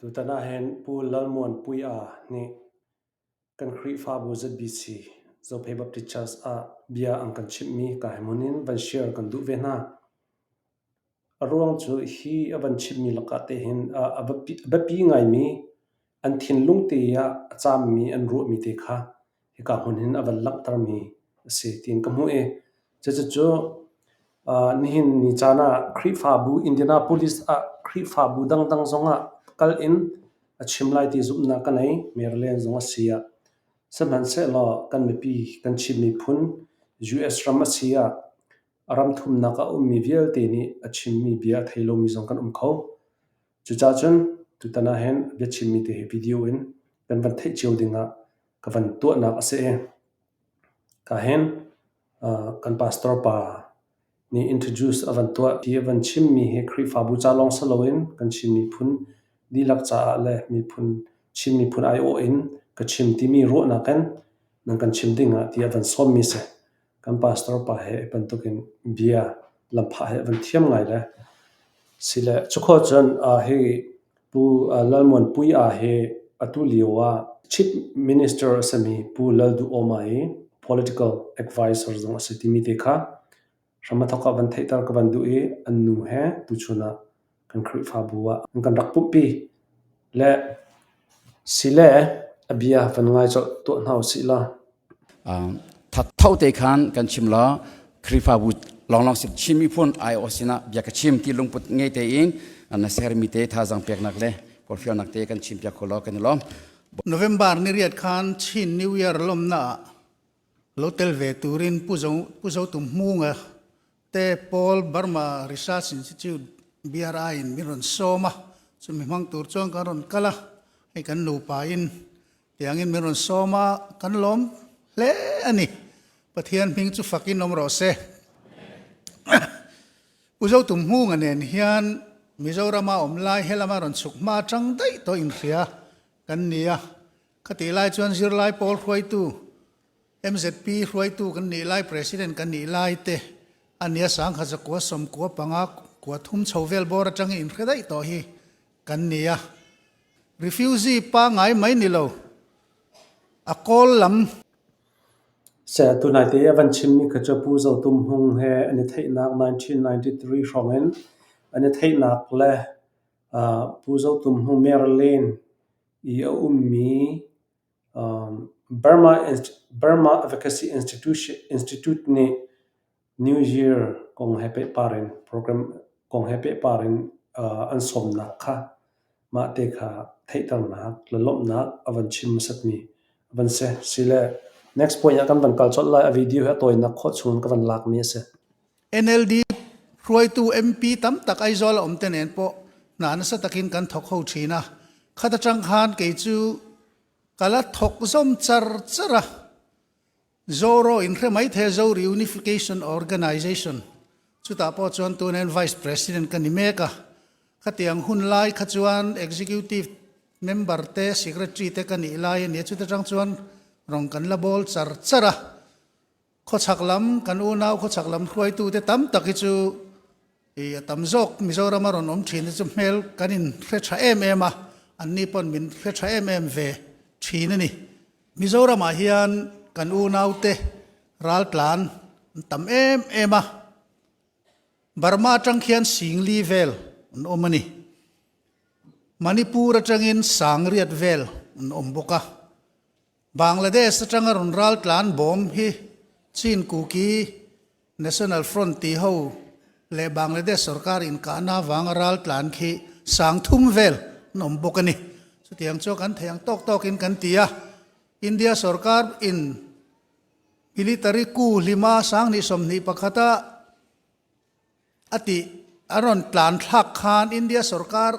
Tutan ahhin Pu Lalmuanpuia nih kan Khrihfabu ZBC Zophei Baptist Church ah bia an kan chimhmi ka hi hmun in van share kan duh ve hna. A ruang cu hi a van chimmi lakah te hin a biapi ngaimi an thinlung te ah a caammi an ruahmi te kha hika hmun hin a van langhtermi a si tiin ka hmuh i cucu nihin ni caan ah Khrihfabu Indianapolis ah Khrihfabu dangdang zongah kal in a chim lai ti zumhnak ka nei. Maryland zong a si ah sihmanhsehlaw kan mipi kan Chin miphun US ram a si ah a ram thumnak ah a ummi vialte nih a chimmi bia a thei lomi zong kan um kho. Cucaah cun tutan ah hin biachimmi te hi video in kan van theih cio dingah ka van tuahnak a si i ka hin kan pastor pa nih introduce a van tuah i a van chimmi hi Khrihfabu ca lawng si loin kan Chin miphun dihlak caah le miphun Chin miphun aiawh in ka chim timi ruahnak in nan kan chim dingah ti a van sawmmi si. Kan pastor pa he bantukin bia lamphah he van thiam ngai le sile cukhua cun hi Pu Lalmuanpuia hi atu lio ah Chief Minister a simi Pu Lalduhoma hi political advisor zong a si timi te kha hram a thawk ah van theihter ka van duh i an nu he tuchun ah kan Khrihfabu ah an kan rak pumhpi le sile a bia van ngai colh tuah hna usih law. Tho te khan kan chim la Khrihfabu lawnglawng si Chin miphun aiawh sinah bia ka chim ti lungput ngei tein na sermi te thazaang peknak le forhfialnak te kan chim piak kho law kan i lawm. November ni riat khan Chin New Year lawmnak ah lo tel ve turin Pu Zo Pu Zo Tum Hmung te Paul Burma Research Institute BRI in min rawn sawm a chumi hmang tur chuan kan rawn kal a hei kan nupa in Tiangin min rawn sawm a, kan lawm hle a ni. Pathian hming chu fakin awm rawh se. Pu Zotum Hmunga nen hian Mizorama awm lai helama rawn chhuk hma atang daih tawh inhria kan ni a. Khatih lai chuan zirlai pawl hruaitu, MZP hruaitu kan nih lai, President kan nih lai te a nia sangkhat zakua sawmkua panga kua thum chho vel bawr atangin inhre daih tawh hi kan ni a. Refugee pangai mai ni lo, a kawl lam. Seh tunai te a van chimmi kha cu Pu Zo Tum Hmung he an i theihnak 1993 hrawng in an i theihnak le Pu Zo Tum Hmung Maryland i a ummi Burma, Burma Advocacy Institute nih New Year kong he pehpar in program kong he pehpar in an sawmnak kha mahte kha theihternak le lawmhnak a van chim hmasatmi a van si. Sile next point ah kan van kal colh lai. A video hi a tawinak khawh chung in ka van lakmi a si. NLD hruaitu MP tam tak Aizawl a um te nen pawh hna nasa takin kan thawk ho thin a. Khat atang khan kei chu kala thawk zom char char a. Zoro in hre mai the Zo Reunification Organization chutah pawh chuan tunin Vice President ka ni mek a, khatiang hun lai kha chuan Executive Member te Secretary te ka nih lai a ni a, chuta tang chuan rawng kan la bawl char char a, khawchhak lam kan unau khawchhak lam hruaitu te tam tak hi chu I a tam zawk Mizoram a rawn awm thin te chu hmel kan in hre tha em em a, anni pawn min hre tha em em ve thin a ni. Mizoram ah hian kan unaute raltlan an tam em em a, Burma atang khian Singli vel an awm a ni. Manipur atangin Sangriat vel an awm bawk a. Bangladesh atanga rawn raltlan bawm hi Chin Kuki National Front ti ho leh Bangladesh sorkar inkahna avanga raltlan khi sangthum vel an awm bawk a ni. Chutiang chu kan thei ang tawk tawkin kan ti a, India sorkar in military coup hlima sanghnih 21 a a tih a rawn tlan thlak khan India sorkar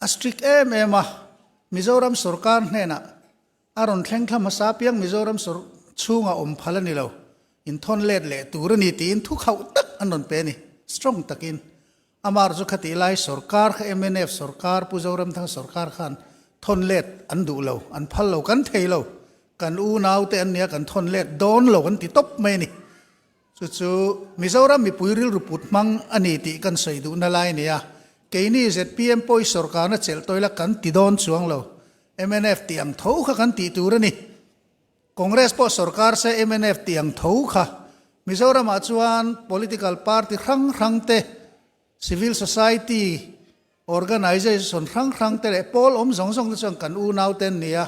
A strict em em a, Mizoram sorkar hnenah a rawn thleng thla hmasa piang Mizoram sor chhungah awm phal a ni lo, inthawn let leh tur a ni tiin thu khauh tak an rawn pe a ni, strong takin. Amar chu khatih lai sorkar kha mnf sorkar Pu Zoramthanga sorkar khan thawn let an duh lo, an phal lo, kan thei lo, kan unaute an nia kan thawn let dawn lo an ti tawp mai a ni. Chu chu Mizoram mipui rilru put hmang a ni tih kan sawi duhna lai a ni a. Keini zpm pawh hi sorkarna chelh tawi la kan ti dawn chuang lo. Mnf tih ang tho kha kan tih tur a ni. Congress pawh sorkar se mnf tih ang tho kha. Mizoramah chuan political party hrang hrang te, civil society organisation hrang hrang te leh pawl awm zawng zawng te chuan kan unau te an ni a.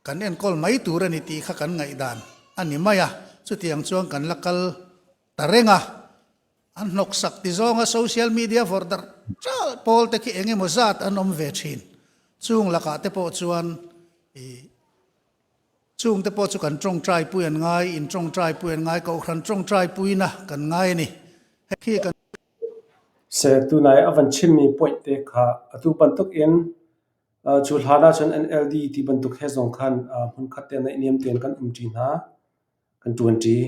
Kan enkawl mai tur a ni tih kha kan ngaihdan a ni mai a, chutiang chuan kan la kal ta reng a. An hnawksak ti zawnga social media vawrh darh ṭalh pawl te khi eng emaw zat an awm ve ṭhin. Chung lakah te pawh chuan ih chung te pawh chu kan ṭawngṭai pui an ngai, in ṭawngṭai pui an ngai, kohhran ṭawngṭai puina kan ngai a ni. Hei khi kan. Seh tunai a van chimmi point te kha atu bantuk in Cu hlan ahcun NLD ti bantuk he zong khan hmunkhat te naihniam tein kan umṭi hna, kan ṭuanṭi.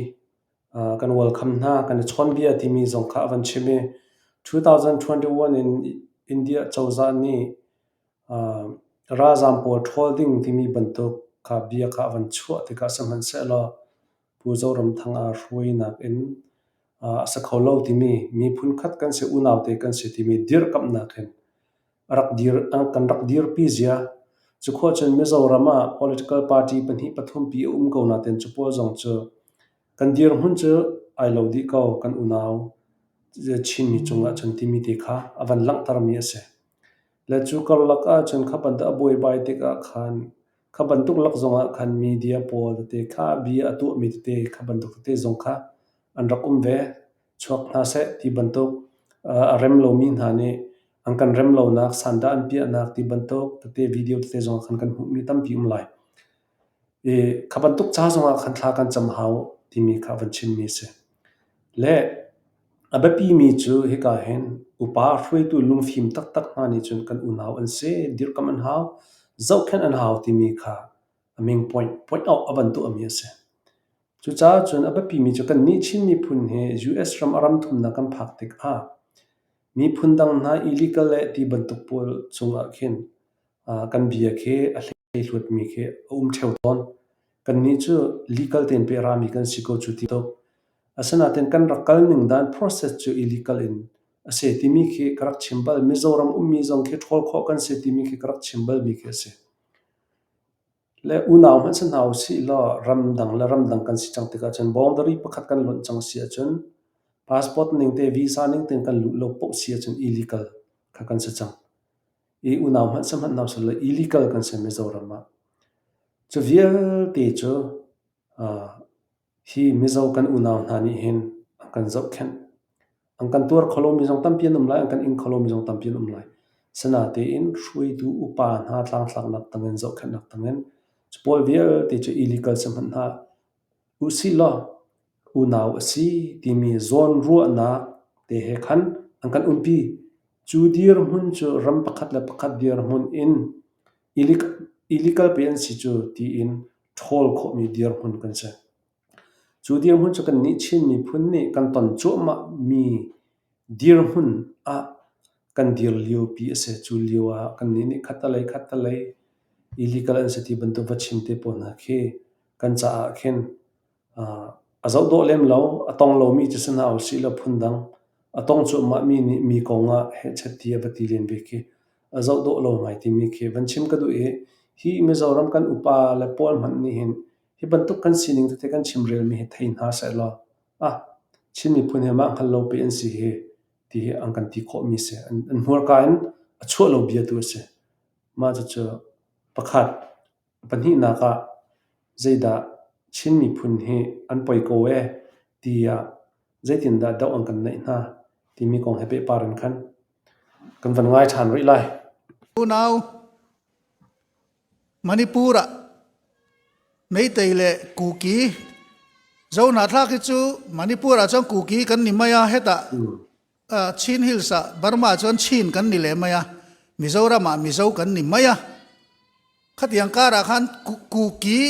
Kan welcome hna, kan i chawnbia timi zong kha a van chim i 2021 in India cozah nih ralzaam pawl ṭhawl ding timi bantuk kha bia kha a van chuah tikah sihmanhsehlaw Pu Zoramthang aa hruainak in a si kho lo timi miphun khat kan si, unau te kan si timi dirkamhnak hin a rak dir, kan rak dirpi zia. Cukhua cun Mizoram ah political party pahnih pathum pi a um ko nain cu pawl zong cu kan dirhmun cu ai lo dih ko kan unau Chinmi cungah cun timi te kha a van langhtermi a si. Le cu karlak ahcun kha bantuk a buaibai tikah khan kha bantuk lak zongah khan media pawl tete kha bia a tuahmi tete kha bantuk tete zong kha an rak um ve. Chuak hna seh ti bantuk a rem lomi hna nih an kan rem lonak, sandah an piahnak ti bantuk tete video tete zong khan kan hmuhmi tampi um lai. I kha bantuk ca zongah khan thla kan cam hau timi kha van chimmi a si. Le a biapimi cu hika hin upa hruaitu lungfim taktak hna nih cun kan unau an si, dirhkamh an hau, zohkhenh an hau timi kha a ming point point out a van tuahmi a si. Cucaah cun a biapimi cu kannih Chin miphun hi US ram a ram thumnak kan phak tikah miphun dang hna illegal le ti bantuk pawl cungah khin kan bia khi a hleihluatmi khi a um ṭheo tawn. Kannih cu legal tein pe rami kan si ko cu ti tuk. Asinain kan rak kal ning dan process cu illegal in a si timi khi ka rak chim bal. Mizoram ummi zong khi ṭhawl khawh kan si timi khi ka rak chim balmi khi a si. Le unau hmanh si hna usih law ramdang le ramdang kan si cang tikah cun boundary pakhat kan lonh cang si ahcun passport ning te visa ning tein kan luh lo paoh si ahcun illegal kha kan si cang. I unau hmanh si hmanh hna usih law illegal kan si Mizoram ah. Cu vialte cu Hi Mizo kan unau hna nih hin an kan zohkhenh. An kan tuar kho lomi zong tampi an um lai, an kan ing kho lomi zong tampi an um lai. Sinatein hruaitu upa hna tlangtlaknak tangin zohkhenhnak tangin cu pawl vialte cu illegal si hmanh hna usih law unau a si timi zawnruahnak te he khan an kan umpi. Cu dirhmun cu ram pakhat le pakhat dirhmun in illegal pe an si cu tiin ṭhawl khawhmi dirhmun kan si. Cu dirhmun cu kannih Chin miphun nih kan ton cuahmahmi dirhmun ah kan dir liopi a si. Cu lio ah kannih nih khattelei khattelei illegal an si ti bantuk va chim te pawl hna khi kan caah khin A zoh dawh lem lo. A tong lomi cu si hna usih law phundang a tong cuahmahmi nih mi kong ah hehchet ti a va ti len ve khi a zoh dawh lo ngai timi khi van chim ka duh i hi Mizoram kan upa le pawl hmanh nih hin hi bantuk kan sining tete kan chimrelmi hi thei hna sehlaw ah Chin miphun hi mah hngal lo pe an si hi ti hi an kan ti khawhmi si. An hmurka in a chuah lo bia tu a si. Mah cucu pakhat Pahnihnak ah zeidah Chin miphun hi an poi ko ee tiah zeitindah doh an kan neih hna timi kong he pehpar in khan kan van ngai ṭhan rih lai. Unau Manipur ah Meitei le Kuki Zohnahthlak hi cu Manipur ah cun Kuki kan ni mai a hetah Chin Hills ah Burma ah cun Chin kan ni le mai a Mizoram ah Mizo kan ni mai a khatiang kar ah khan Kuki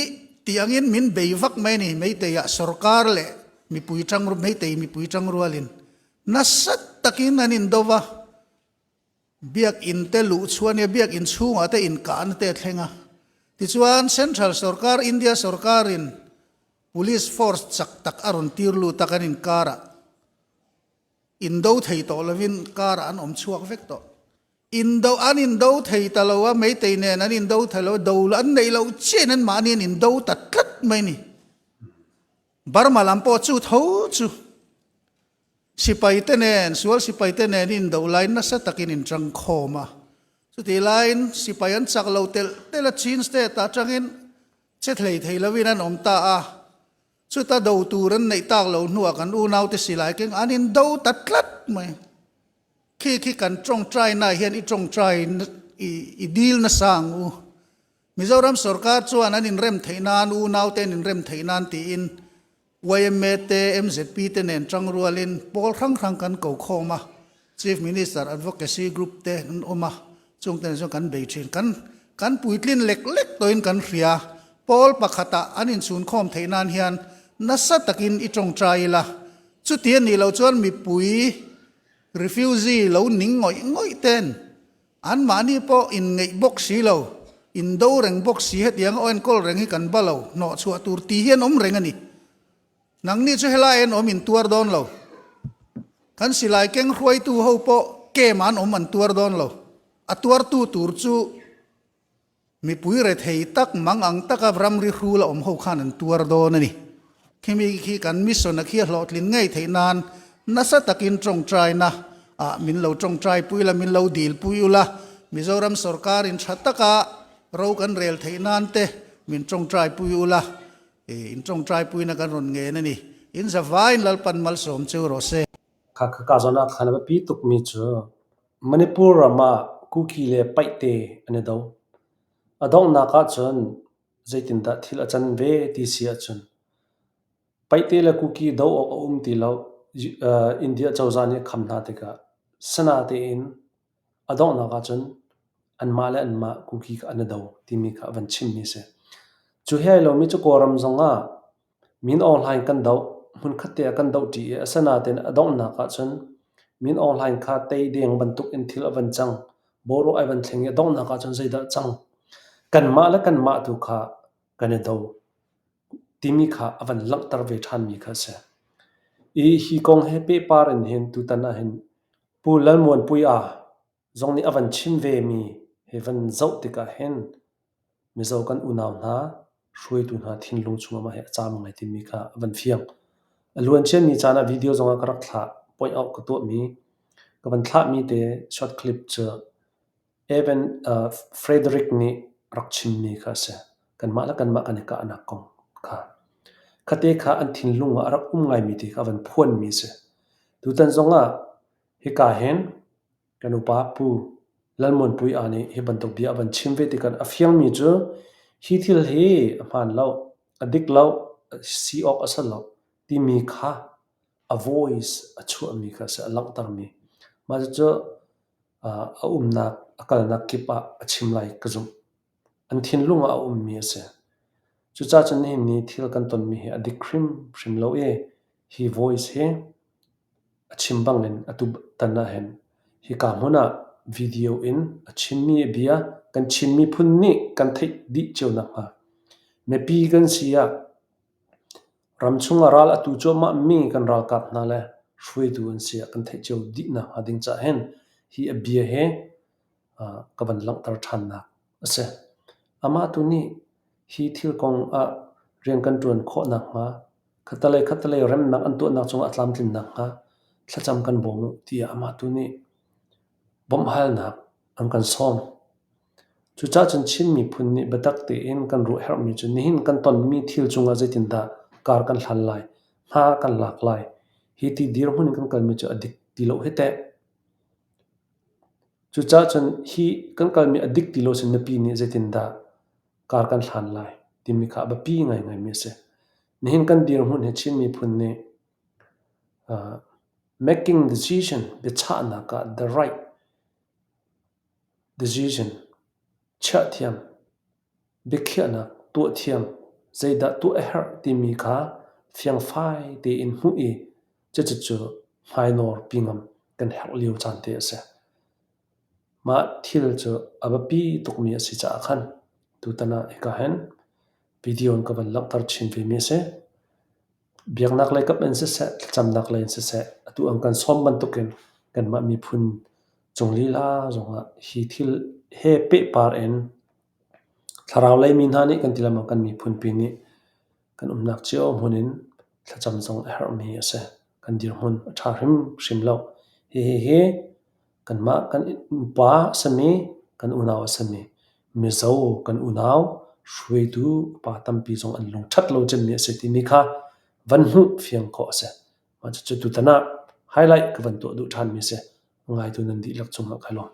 tiangin min bei vak mai ni Meitei ah sorkar le mipui tang Meitei mipui tang rualin nasa takin an in dova biakinn te luh chuan i biakinn chungah te inkahna te a thleng a tichuan central sorkar India sorkarin police force chak tak a rawn tir lut a kan inkar ah. Indo thei tawh lovin karah an awm chhuak vek tawh. Indo an indo thei ta lo a, Meitei nen an indo thei lo a, do an neih loh chiahin an mahni an indo ta tlat mai ni. Burma lam pawh chu tho chu sipai te nen, sual sipai te nen indo laiin nasa takin in tang khawm a. Chutih laiin sipai an chak lo telh telh a, Chin state ah atangin che thlei thei lovin an awm ta a. Chuta do tur an neih tak lo hnuah kan unaute silai keng an indo ta tlat mai. Khi khi kan tawngtaina hian i tawngtai i dil nasa ang u. Mizoram sorkar chuan an inrem theih nan unaute an inrem theih nan tiin yma te MZP te nen tangrualin pawl hrang hrang kan ko khawm a, Chief Minister Advocacy Group te an awm a, chungte nen chuan kan bei thin. Kan kan puitlin lek lek tawhin kan hria. Pawl pakhatah an inchhunkhawm theih nan hian nasa takin i tawngtai ila. Chuti a nih loh chuan mipui Refugee lo ning ngawih ngawih ten anmahni pawh inngeih bawk si lo, indo reng bawk si hetiang a enkawl reng hi kan ba lo, hnawhchhuah tur tih hi an awm reng a ni. Nangni chu helai an awm in tuar dawn lo. Kan silai keng hruaitu ho pawh camp ah an awm an tuar dawn lo. A tuartu tur chu Mipui rethei tak mang ang taka ramri hrul a awm ho khan an tuar dawn a ni. Khimi khi kan mission a khi a hlawhtlin ngei theih nan nasa takin tawngtaina ah min lo tawngtai pui la, min lo dil pui ula, Mizoram sorkar in tha taka ro kan rel theih nan te min tawngtai pui ula, in tawngtai puina kan rawn ngen a ni. In zavaiin Lalpan malsawm cheu rawh se. Kha kha ka zawn ah khan a biapi tukmi cu Manipur ram ah Kuki le Paihte an i do. A donghnak ahcun zeitindah thil a can ve ti si ahcun Paihte le Kuki do awk a um ti lo. India cozah nih a kham hna tikah sanatein a donghnak ahcun anmah le anmah Kuki kha an i do timi kha a van chimmi a si. Cu he ai lomi cu Kawlram zongah Min Aung Hlaing kan doh, hmunkhat te ah kan dohṭi i asinain a donghnak ahcun Min Aung Hlaing kha tei deng bantuk in thil a van cang. Boruak ai van thleng i a donghnak ahcun zeidah a cang? Kanmah le kanmah tu kha kan i do timi kha a van langhter ve ṭhanmi kha a si. I hi kong he pehpar in hin tutan ahhin Pu Lalmuanpuia zong nih a van chim vemi he van zoh tikah hin Mizo kan unau hna, hruaitu hna thinlung chungah mah hi a caam ngai timi kha a van fiang. A luanciami caan ah video zongah ka rak thlah, point out ka tuahmi, ka van thlahmi te short clip cu Evan uh, Frederick nih rak chimmi kha a si. Kanmah le kanmah kan i kahnak kong kha. Khate kha an thinlung ah a rak um ngaimi te kha a van phuanmi a si. Tutan zongah hika hin Kan upa Pu Lalmuanpui aa nih hi bantuk bia a van chim ve tikah a fiangmi cu hi thil hi a hmaan lo, a dik lo, si awk a si lo timi kha a voice a chuahmi kha a si, a langhtermi. Mah cucu a umnak, a kalnak kip ah a chim lai ka zumh. An thinlung ah a ummi a si. Cucaah cun nihin ni thil kan tonmi hi a dik hrimhrim lo i hi voice hi A chim bangin atu tan ahhin hika hmun ah video in a chimmi bia kan Chin miphun nih kan theih dih cio nakhnga mipi kan si ah ramchung ah ral a tu cuahmahmi kan ralkap hna le hruaitu an si ah kan theih cio dih nakhnga ding caah hin hi a bia hi ka van langhter ṭhannak a si. Amah tu nih hi thil kong ah rian kan ṭuan khawh nakhnga khattelei khattelei remnak an tuahnak cungah a tlamtlin nakhnga thlacam kan bawm u tiah amah tu nih bawmhhalnak an kan sawm. Cucaah cun Chin miphun nih biatak tein kan ruah herhmi cu nihin kan tonmi thil cungah zeitindah kar kan hlan lai, hma kan lak lai, hi ti dirhmun in kan kalmi cu a dik ti lo hi teh. Cucaah cun hi kan kalmi a dik ti lo sin mipi nih zeitindah kar kan hlan lai timi kha a biapi ngaingaimi a si. Nihin kan dirhmun hi Chin miphun nih uh, making decision biachahnak ah the right decision chiah thiam, biakhiahnak tuah thiam, zeidah tuah a herh timi kha fiangfai tein hmuh i cucu hmainawr pi ngam kan herh lio caan te a si. Mah thil cu a biapi tukmi a si caah khan tutan ah hika hin video in ka van langhter chin vemi a si. Biaknak lei kap in siseh, thlacamnak lei in siseh, atu an kan sawm bantukin kanmah miphun cung lila zongah hi thil he pehpar in thlarau lei mi hna nih kan ti lengmang kan miphun pi nih kan umnak cio hmun in thlacam zong a herhmi a si. Kan dirhmun a ṭha hrimhrim lo. Hihi hi kanmah kan innpa a simi, kan unau a simi, Mizo kan unau hruaitu upa tampi zong an lungṭhat lo cemmi a si timi kha van hmuh fiang khawh a si. Mah cucu tutan ah highlight ka van tuah duh ṭhanmi a si. A ngaitu nan dihlak cungah kai lawm.